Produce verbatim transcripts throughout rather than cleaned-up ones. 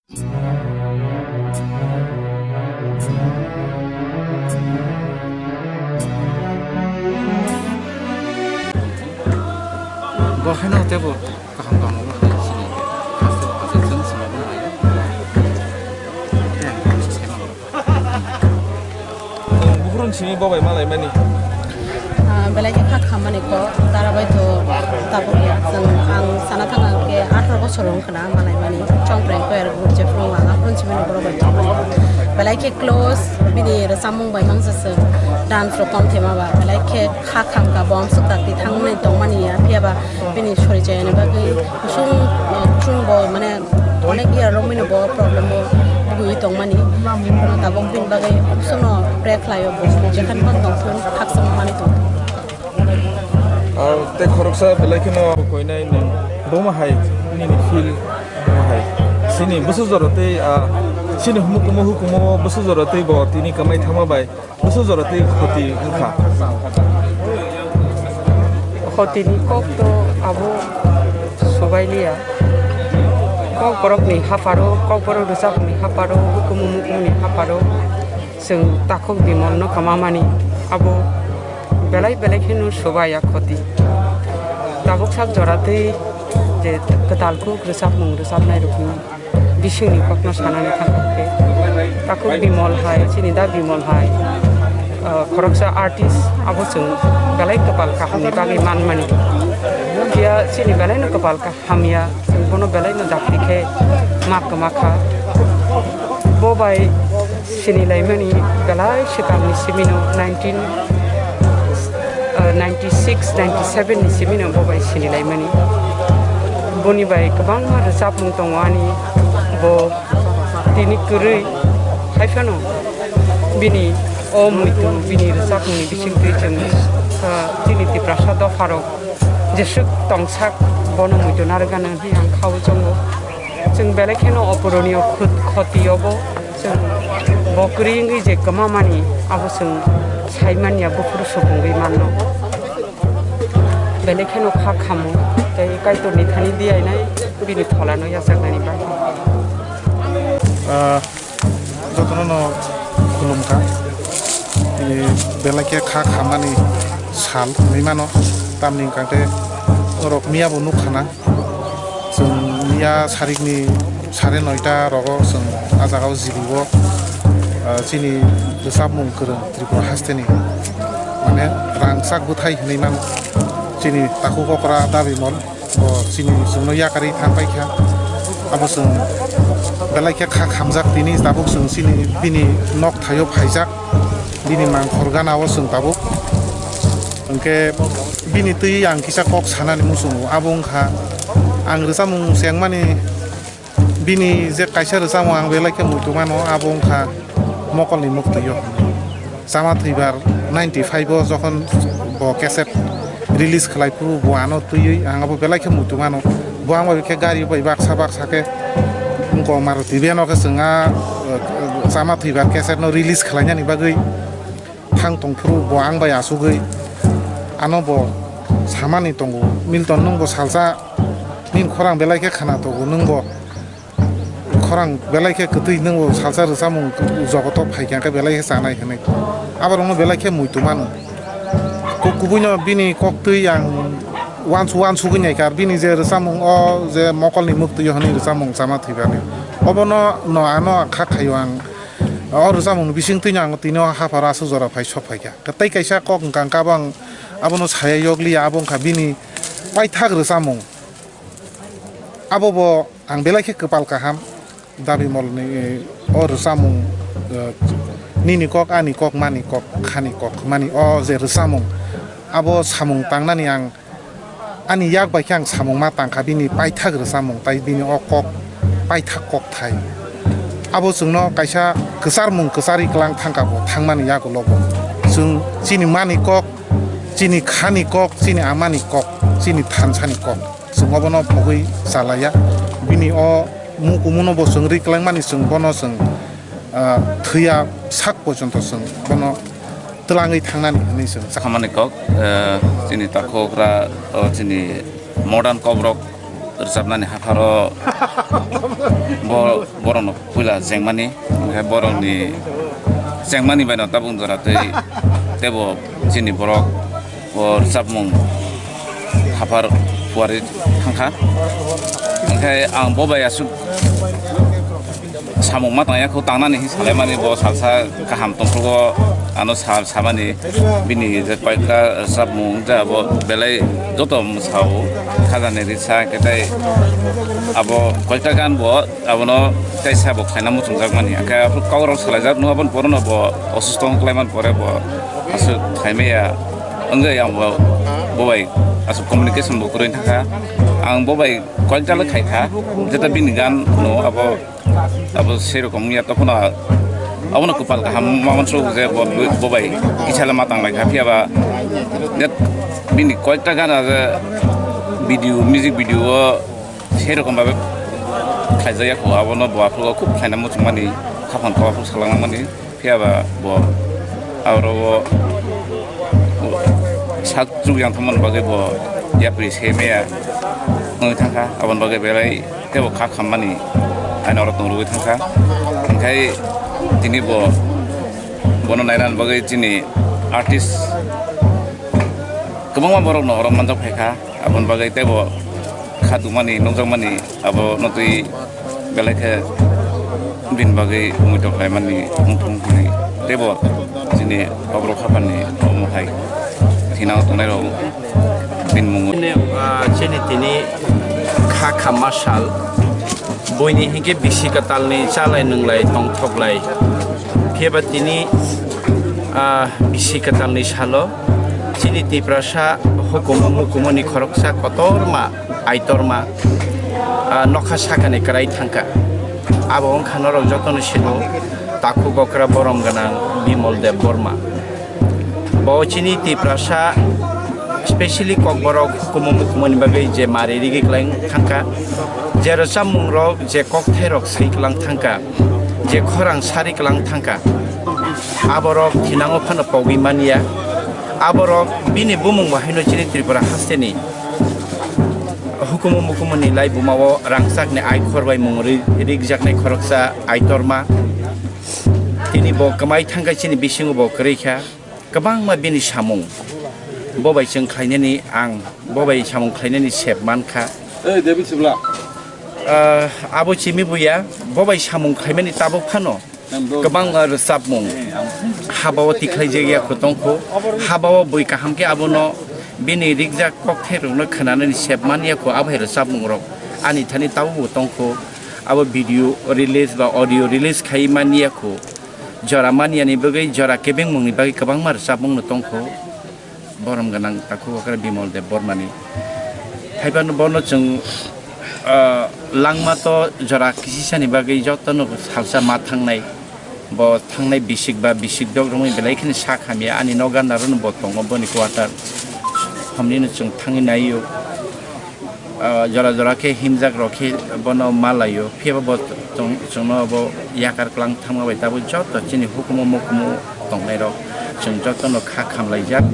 Bo haino tebo kaham tongma hai sini. Haste haste chwng swnamna hai. Buphuru simi bo bai malaimani. Ah, belai khe kha khammani kok, dara bai to tabuk ya. Chwng ang sana thang ang khe atharo bosor wng khna malaimani. Chongpreng koyar group je phunuk ang aphuru simi no borok bai tongmani. Belai khe close, bini rwchapmung bai mangsa chwng dance rok kom thema ba. Belai khe kha kham ka bo amsuk tak ti thangmani tongmani ya. Phiya ba bini sori chayani bagwi kusung, eh, kusung bo mane onek year romwi no bo problem o bugwi tongmani. Tabuk bini bagwi kusung no pray khlai o bo jekhani phano tong phuru khakchangma manwi tong. Ah, tei khoroksa belai kheno koinai nwng boma hai nini feel boma hai. Sini busu jora tei, ah, sini humukumu hukumu busu jora tei bo tini kamai thangma bai. Busu jora tei khoti wngkha. Khotini kok to abo subailiya. Kokborokni hapharo, kokborok rwchapmungni hapharo, hukumu mukumuni hapharo chwng takhuk bimolno kwmamani abo belai belai kheno subaiya khoti. Tabuk sak jora tei je kwtal kuk rwchapmung rwchapnairokni bisingni kokno sanani thangkha khe. Takhuk Bimol hai, chini da Bimol hai, ah, khoroksa artist, abo chwng belai kwpal kahamni bagwi manmani. Phiya chini belaino kwpal kaham ya, chwng bono belaino dakti khe ma kwma kha. Bo bai sinilaimani belai swkangni simino nineteen, ah, ninety-six, ninety-seven ni simino bo bai sinilaimani. Boni bai kwbangma rwchapmung tongo ani, bo tini kwrwi, hai phano bini o muitu, bini rwchapmungni bisingtwi chwng, ah, chini Tiprasa dopharok jeswk tongsak, bono muitu narwkgana hwnwi ang kha-o chongo. Chwng belai kheno opuroniyo khut-, khoti obo. Chwng bo kwrwi wngwi je kwmamani, abo chwng saimanya buphuru sukungwi manno. Belai kheno kha khamo, tei Kaitorni thani diyainai bini pholano yachaknani bagwi. Ah, jotono no khulumkha. Tini belai khe kha khamani sal hwnwi mano, tamni hwnkha khe norok miya bo nukha na. Chwng miya sarikni sare noita rogo chwng ah jagao jibio, ah, chini rwchapmung kwrwng Tripura hasteni, mane, rangchak bwthai hwnwi mano chini takhuk okra Da Bimol. Bo chini chwngno yakarwi thang paikha. Abo chwng belai khe kha khamjak tini, tabuk chwng chini bini nok thaio phaijak, bini mangkhor ganao chwng tabuk. Hwnkhe bini twi ang kisa kok sanani muchungo, abo wngkha ang rwchapmung chengmani. Bini je kaisa rwchapmung ang belai khe muitu mano, abo wngkha Mokolni Muktwi-o. Chama Thwibar ninety five o jokhon bo cassette release khlai phuru bo ano twiwi ang abo belai khe muitu mano. Bo ang bai khe gari bai baksa baksa khe wngkok Maruti van o khe chwng a, eh, Chama Thwibar cassette no release khlainani bagwi thang tong phuru bo ang bai achugwi ano bo samani tongo, "Milton, nwng bo salsa nini khorang belai khe khna tongo, nwng bo khorang belai khe kwtwi, nwng bo salsa rwchapmung jogoto phaikha khe belai khe chanai," hwnwi. Aborokno belai khe muitu mano. Ku-, kubuino bini koktwi ang uansu-, uansugwi naikha, bini je rwchapmung o je Mokolni Muktwi-o hwnwi rwchapmung Chama Thwibani. Obono no ano kha khaio ang. O rwchapmungni bisingtwino ang tini o hapharo aswk jora phai sok phaikha. Tei kaisa kok wngkha, wngkha bo ang abono saya yokliya, abo wngkha bini paithak rwchapmung. Abo bo ang belai khe kwpal kaham, Da Bimolni o rwchapmung, eh, nini kok, ani kok, mani kok, khani kok, mani o je rwchapmung, abo samung tangnani ang Ani yak bai khe ang samung ma tang kha bini paithak rwchapmung tai bini o kok paithak kokthai. Abo chwngno kaisa kwcharmung kwcharwi kwlang thang kha bo thangmani yagulo bo. Chwng chini mani kok, chini khani kok, chini amani kok, chini thansani kok. Chwng obono phogwi chalaiya. Bini o mukumuno bo chwng ri kwlangmani chwng bono chwng, ah, thwiya sak pojonto chwng bono twlangwi thangnani hwnwi chwng cha. Hamani kok, eh, chini takhukra, o chini modern kokrok rwchapnani hapharo Bo-, borokno puila chengmani, hwnkhe borokni chengmani baino tabuk jora tei teibo chini borok o rwchapmung haphar phuarwi thangkha. Hwnkhe ang bo bai aswk samung ma tangya kho, tangnani hinwi salaimani bo salsa kaham tongthokgo, ano sal samani bini je koyekta rwchapmung je abo belai joto mwsao khajani risa hwnkhe tei abo koyekta gan bo abono kaisa bo khlaina muchungjakmani. Hwnkhe aphuru kok rok salaijak, nung abono porono bo osusto wng khlaimani pore bo aswk khlaimaya wngwi ang bo, bo bai aswk communication bo kwrwi thangkha. Ang bo bai koyekta le khaikha, jeta bini gan no abo, abo serokom wngya, tokhono abono kwpal kaham ma mansuk je bo, bo bai kisa le ma tanglaikha, phiya ba je bini koyekta gan je video, music video o Sei rokom babe khlaijak ya kho, abono bo aphuru kub khlaina muchungmani, khapang kok aphuru salangmani, phiya ba bo aro o sak chuk yang thangmani bagwi bo yapri se maya wngwi thangkha, aboni bagwi belai teibo kha khammani aino oro tong rwui thangkha. Hwnkhe tini bo bono nainani bagwi chini artist kwbangma borokno oro manjak phaikha, aboni bagwi teibo kha dukmani, nukjakmani, abono twi belai khe bini bagwi muitok khlaimani wngthung hwnwi teibo chini Kokborok haphani omo hai thinang tongnai rok bini mungo. Chini, ah, chini tini kha khamma sal, buini hinkhe bisi kwtalni chalai nwnglai tongthoklai, phiya ba tini, ah, bisi kwtalni salo chini Tiprasa hukumu mukumuni khoroksa kotorma Aitorma, ah, nokha sakani kwrai thangkha. Abo wngkha norok jotono sino takhuk okra borom gwnang Bimol Deb Borma. Bo chini Tiprasa, specially Kokborok hukumu mukumuni bagwi je mari rigi kwlang thangkha, je rwchapmung rok, je kokthai rok swi kwlang thangkha, je khorang sari kwlang thangkha, aborok thinango phano pogwi manya. Aborok bini bumung bo haino chini Tripura hasteni hukumu mukumuni laibuma o rangchakni aikhor bai mung ri-, rikjaknai khoroksa Aitorma. Tini bo kwmai thangkha, chini bisingo bo kwrwi kha. Kwbangma bini samung bo bai chwng khlainani, ang bo bai samung khlainani sep mankha. Ah, abo chimi buya, bo bai samung khlaimani tabuk phano kwbangma rwchapmung habao tikhlaijak ya kho tongkho, habao bui kaham khe abono bini rikjak kokthai rokno khwnanani sep man ya kho, abo hai rwchapmung rok ani thani tabukbo tongkho. Abo video release ba audio release khai man ya kho, jora man yani bagwi, jora kebengmung ni bagwi kwbangma rwchapmung no tongkho. Borom gwnang takhuk okra Bimol Deb Bormani. Haiphano bono chwng, ah, langma to jora kisisani bagwi jotono salsa ma thangnai. Bo thangnai bisik ba bisik dok romwi belai kheno sak hamya, ani nok gana rono bo tongo boni quarter. Hamnino chwng thangwi naio. Ah, jora jora khe himjak rok khe bono ma laio, phiya bo chwng, chwngno bo yakar kwlang thangma bai tabuk joto chini hukumu mukumu tongnai rok chwng jotono kha khamlaijak.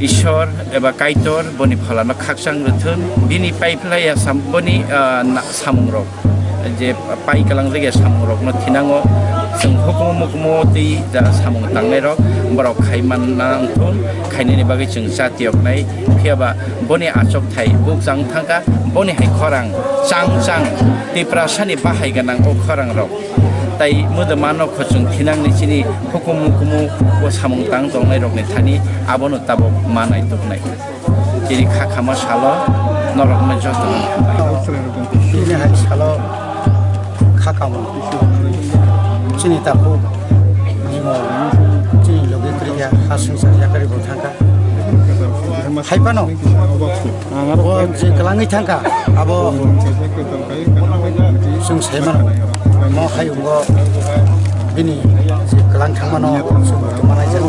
Ishwar eba Kaitor boni pholano khakchang rwthun, bini paiphlai ya sam-, boni, ah, na-, samung rok je pai kwlangjak ya samung rokno thinango chwng hukumu mukumu twi jara samung tangnai rok borok khai man nang thun, khainani bagwi chwng cha tiyoknai, phiya ba boni achukthai bukchang thangkha, boni hai khorang chang chang Tiprasani bahai gwnang o khorang rok. Tai mudama no khwchwng thinangni chini hukumu kumu o samung tang tongnai rokni thani abono tabuk ma naituknai. Chini kha khama salo norokno joto no hambai. Chini hai salo kha kamo. Chini takhuk, chini logi kriya, ha sungsar yakari bo thangkha. Hai phano, bo je kwlangwi thangkha, abo chwng sai mano. Mo hai ungo bini je kwlang thangmano chwng manai jak.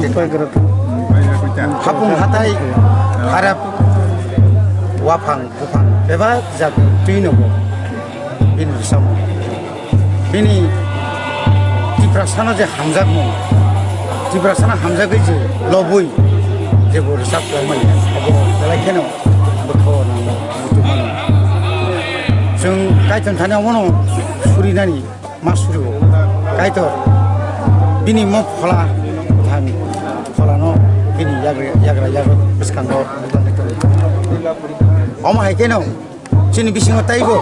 Hapung hatai harap waphang buphang bebak jak twi nogo. Bini rwchapmung. Bini Tiprasano je hamjakmung, Tiprasano hamjagwi je lobwi je bo rwchap kwlangmani, abo belai kheno bwkhao nang muchungmani. Chwng Kaitor thani omono surinani ma suri o. Kaitor bini mo phola thani pholano bini yagra yagra yagra bwskango. Omo hai kheno chini bisingo taibo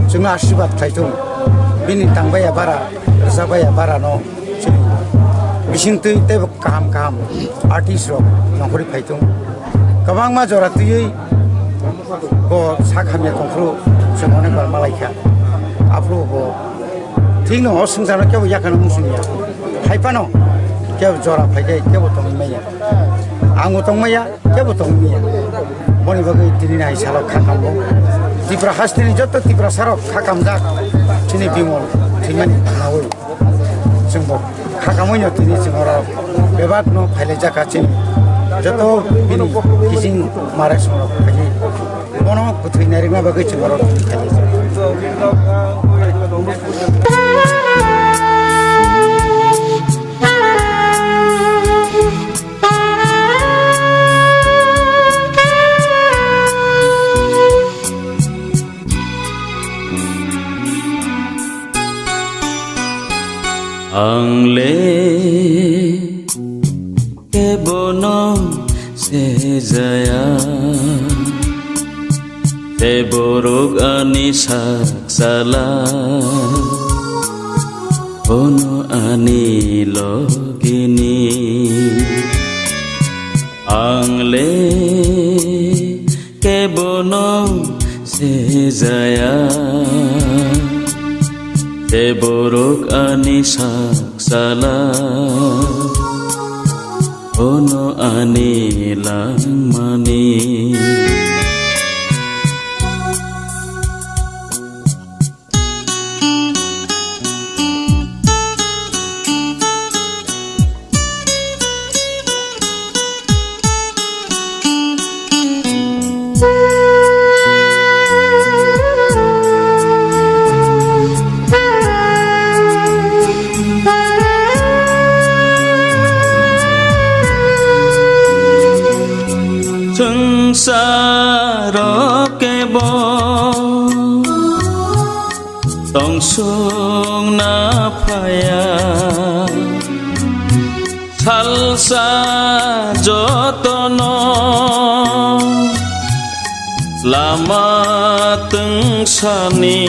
chwngno asirwad khlai thung. Bini tangbaiya bara, rwchapbaiya bara no chini bisingtwi teibo kaham kaham artist rok nongkhorwi phai thung. Kwbangma jora twiwi bo sak hamya tongphuru chwng onek bar malaikha. Aphuru bo thikno o swngcharno kebo yakhano muchungya. Hai phano kebo jora phaikhai kebo tongwi manya. Angbo tongmaya, kebo tongmaya. Boni bagwi tini hai salo kha kambo. Tripura hasteni joto Tiprasarok kha kamjak chini Bimol thwimani nawi. Chwngbo kha kamoino tini chwng oro bebakno phailaijak kha chini joto bini kiching marai songrok phaiwi. Bono kwthwi narikna bagwi chwng oro tini phailaijak. Ang le kebono sejaya, tei borok ani sak chala, bono ani logini. Ang le kebono sejaya, tei borok ani sak chala, bono ani langmani. Swngcharo kebo tongsukna phaiya, salsa jotono lama twngsani.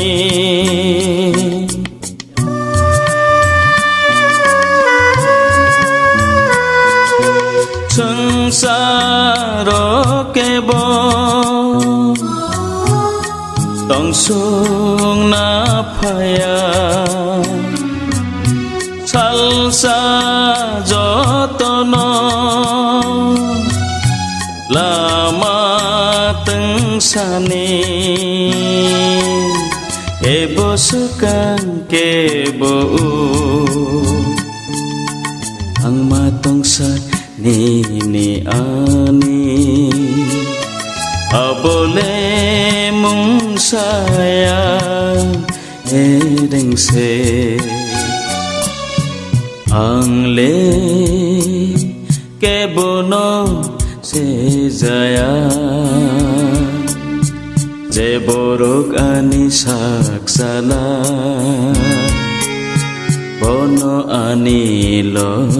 Swngcharo kebo tongsukna phaiya, salsa jotono lama twngsani. Ebo swkang kebo o ang ma tongsa nini ani, abole mungsaya erengse. Ang le kebono sejaya, je borok ani sak chala, bono ani log